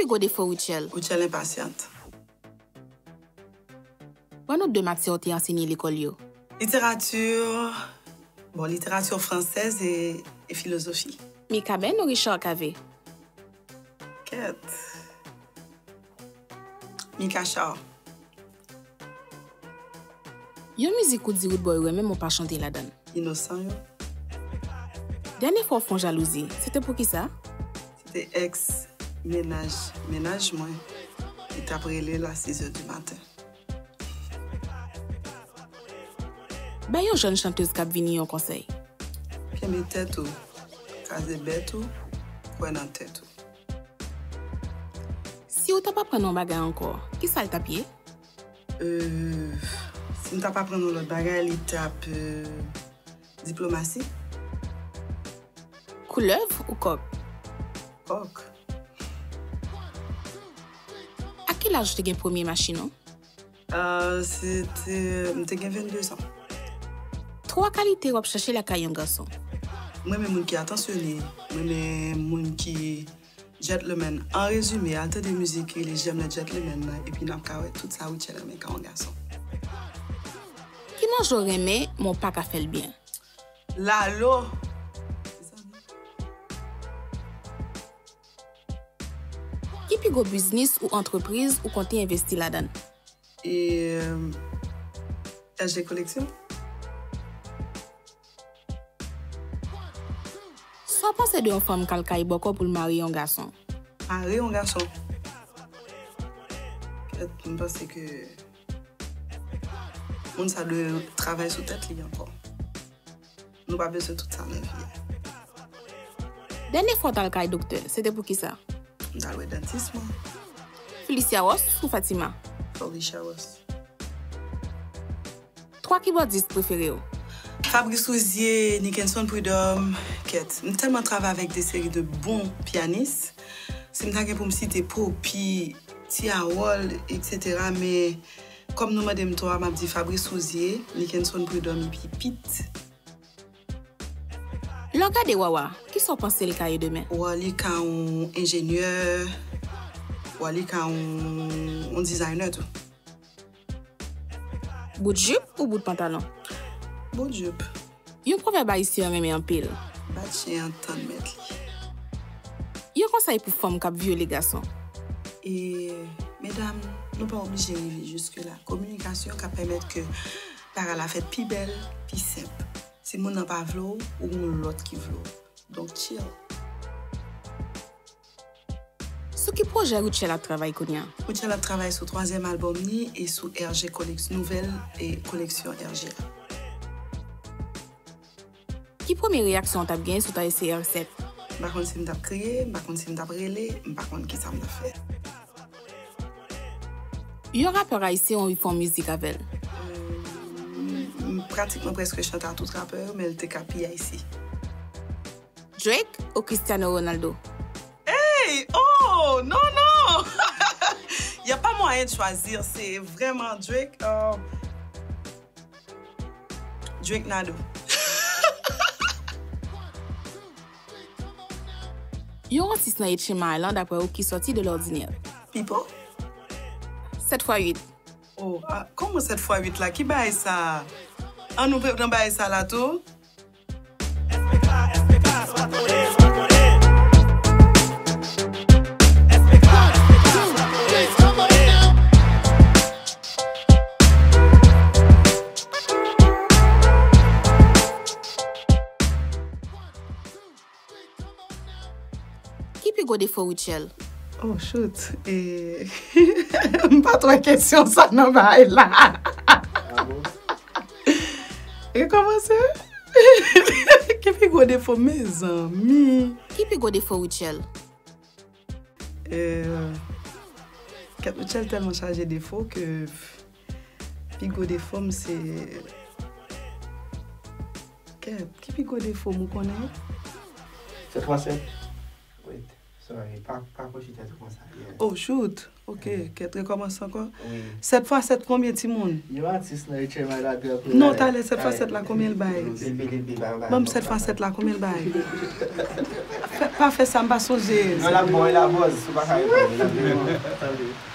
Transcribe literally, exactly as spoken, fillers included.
Gwo defo Rutshelle. Rutshelle enpasyant. Ban nou de matyè w te ansenye lekòl yo. Literati, bon, literati fransèz e, e filozofi. Mikaben ou Richard Cavé? Kèt. Mika Char. Yon mizik ou di Roodboy renmen men w pa chante ladan l. Inosan yo. Dènye fwa w fè yon jalouzi, se te poukisa? Se te èks mennaj, mennaj mwen. Li t ap rele l a sizè di maten. Bay yon jèn chantèz k ap vini yon konsèy. Kenbe tèt ou, kraze bèt ou, kwè nan tèt ou. Si w t ap aprann yon bagay ankò, kisa l t ap ye? Euh, si m t ap aprann yon lòt bagay, li t ap, euh, diplomasi. Koulèv ou kòk? Kòk. A ki laj ou te gen premye machin ou? Euh, se te, m te gen vennde zan. Twa kalite w ap chache lakay yon gason. Mwen renmen moun ki atansyone, mwen renmen moun ki gentleman. An rezime, al tande mizik ki rele J'aime les gentlemen nan, epi n ap ka wè tout sa Rutshelle renmen kay yon gason. Ki manje w renmen, men w pa ka fè l byen? Lalo. Ki pi gwo biznis ou antrepriz ou konte envesti ladan l? E, euh, S G Collection. Sa w panse de yon fanm k al kay bòkò pou l mare yon gason? Mare yon gason? Kèt, m panse ke moun sa dwe travay sou tèt li ankò. Nou pa bezwen tout sa nan vi a. Dènye fwa w t al kay doktè, se te poukisa? M t al wè dantis mwen. Felicia Ross ou Fatima? Felicia Ross. Twa kibòdis prefere w? Fabrice Rouzier, Nickenson Prud'homme, kèt. M tèlman travay avèk de seri de bon pyanis. Si m ta gen pou m site Poppy, Ti Harold, et cetera, men kòm nou mande m twa, m ap di Fabrice Rouzier, Nickenson Prud'homme epi Pete. Lè w gade Wawa, kisa w panse l ka ye demen? Wa, li ka yon enjenyè, wa, li ka yon, yon dizayner tou. Bout jip ou bout pantalon? Bout jip. Yon pwovèb ayisyen renmen anpil. Bat chen an tann mèt li. Yon konsèy pou fanm k ap vyole gason. E, medam, nou pa oblije rive jiske la. Kominikasyon ka pèmèt ke bagay la fèt pi bèl, pi senp. Si moun nan pa vle w, ou gen yon lòt ki vle w. Donk, chill. Sou ki pwojè Rutshelle ap travay kounye a? Rutshelle ap travay sou twazyèm albòm li e sou R G Collection, nouvèl e koleksyon R G a. Ki premye reyaksyon w t ap gen si w ta eseye R sèt? M pa konn si m t ap kriye, m pa konn si m t ap rele, m pa konn kisa m t ap fè. Yon rapè ayisyen w anvi fè yon mizik avè l? Euh, m pratikman prèske chante a tout rapè yo, men l te ka pi ayisyen. Drake ou Cristiano Ronaldo? Hey! Oh! Non, non! Y a pas moyen de choisir, c'est vraiment Drake. Euh, Drake Nado. Yon atis nan H M I lan, daprè ou, ki sòti de lòdinè? Pipo? Sèt fwa uit. Oh, ah, kòman sèt fwa uit la? Ki bagay sa? An nou pran bagay sa la tou? Ki pi gwo defo Rutshelle? Oh, shoot. E, m pa t wè kesyon sa nan bagay la. Ah bon? Rekòmanse. Ki pi gwo defo, mezanmi? Ki pi gwo defo Rutshelle? Euh, kèt, Rutshelle tèlman chaje defo ke pi gwo defo m se, kèt, ki pi gwo defo m ou konnen? Sèt fwa sèt. Wait. Sorry, pa, pa kwochi tèt ou konsa. Yeah. Oh, shoot. Ok, kèt, rekòmanse ankò. Wi. Sèt fwa sèt konbyen timoun? Yon atis nan Richard Malagre pou Non, talè, sèt fwa sèt la, konbyen l bay? Li pede l pi pa anba. Ban m sèt fwa sèt la, konbyen l bay? Fè- Pa fè sa, m pa sonje. Non, l ap bon, l ap bòz, sou pa ka reponn, l ap bon.